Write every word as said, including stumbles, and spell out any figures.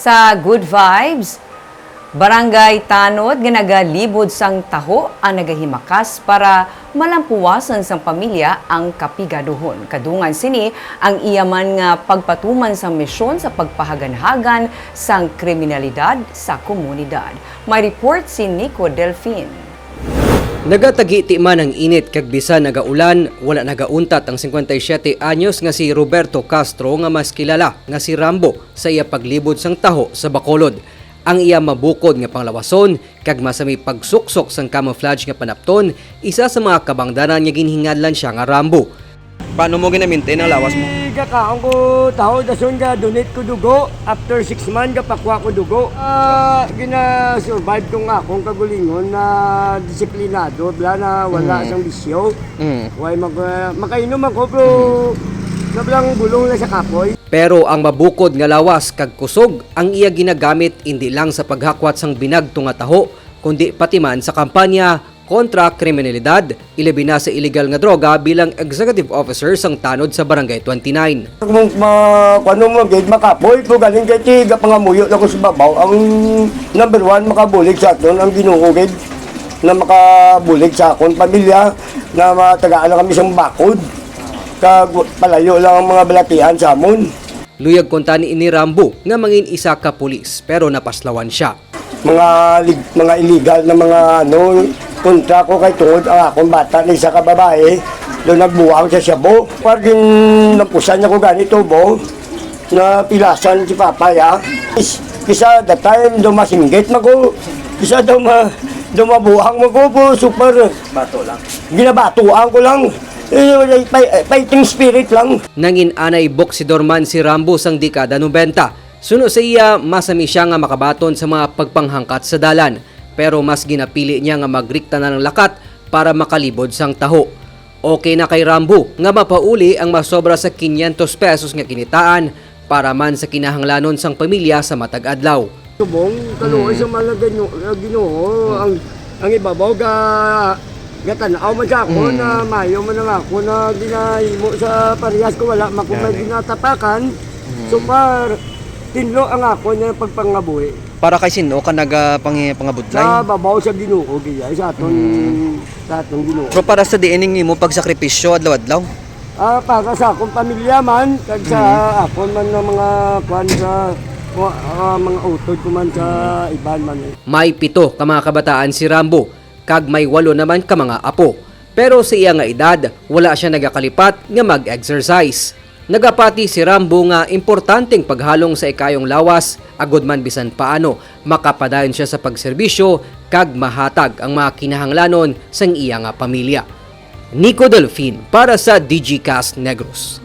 Sa Good Vibes, Barangay Tanod nga nagalibod sang taho ang nagahimakas para malampuwasan sang pamilya ang kapigaduhon. Kadungan sini ang iya man nga pagpatuman sang misyon sa pagpahaganhagan sang kriminalidad sa komunidad. May report si Nico Delfin. Nagatagiti man ang init kag bisan nagaulan, wala nagauntat ang singkwenta y siyete anyos nga si Roberto Castro nga mas kilala nga si Rambo sa iya paglibod sang taho sa Bacolod. Ang iya mabukod nga panglawason kag masami pagsuksok sang camouflage nga panapton, isa sa mga kabangdanan nga ginhingadlan siya nga Rambo. Paano mo gina-maintain ang lawas mo? Di gakaon ko taho, dason ga-donate ko dugo. After six months, gapakuha ko dugo. Ah, gina-survive ko nga akong kagulingon na disiplinado, bla, na wala Mm. sang bisyo. Mm. Way mag-, ah, makainom ako, pero Mm. sablang gulong lang sa kapoy. Pero ang mabukod nga lawas kag kusog ang iya ginagamit indi lang sa paghakwat sang binagto nga taho, kundi pati man sa kampanya kontra kriminalidad, ilabi na sa iligal nga droga bilang executive officer sang tanod sa Barangay twenty-nine. Kung ma-, kuwan mo, gid, makapoy ko galing kay ti gapangamuyo na ko sa babaw. Ang number one, makabulig sa aton ang Ginoo, gid, na makabulig sa akon pamilya, na matagaan na kami sang bakod. Kag palayo lang ang mga balatian sa amon. Luyag kuntani ni Rambo nga mangin isa ka pulis, pero napaslawan sia. Mga lig-, mga illegal na mga, ano, kontra ko kay tungod ang akong bata na isa ka babae, do nagbuang sa shabu. Pag ginampusan niya ko gani tubo, na pilasan si Papa, ya. Is-, kisa the time do masinggit man ko, kisa do ma-, do mabuang man ko, po, super. Bato lang. Ginabatuan ko lang. Eh, wala, fight-, fighting spirit lang. Nangin-anay boksidor man si Rambo sang dekada nobenta. Suno sa iya, masami sia nga makabaton sa mga pagpanghangkat sa dalan, pero mas ginapili niya nga magrikta na lang lakat para makalibod sang taho. Okay na kay Rambo nga mapauli ang masobra sa quinientos pesos nga kinitaan para man sa kinahanglanon sang pamilya sa matag adlaw. Subong, kaluoy Mm. sa mga Ginoo, Ginoo, Hmm. ang, ang ibabaw ga-, gatan-aw man sa ako Mm. na mayo man ang ako na ginahimo sa parehas ko, wala man ko may Gani. ginatapakan. Mm. So far, tinlo ang ako niya pagpangabuhi. Para kay sino ka naga-, pangi-, pangabudlay? Sa babaw sa Ginoo, giyay, sa aton, Mm. sa aton Ginoo. Pero para sa diin ning imo pagsakripisyo adlaw-adlaw? Ah, para sa akong pamilya man, kag sa Mhm. akon man nga mga kuwan sa, ah, mga utod ko man sa Mhm. iban man. May pito ka mga kabataan si Rambo, kag may walo naman ka mga apo. Pero sa iya nga edad, wala sia nagakalipat nga mag-exercise. Nagapati si Rambo nga importanteng paghalong sa ikayong lawas, agud man bisan paano, makapadayon sia sa pagserbisyo kag mahatag ang mga kinahanglanon sang iya nga pamilya. Nico Delfin para sa Digicast Negros.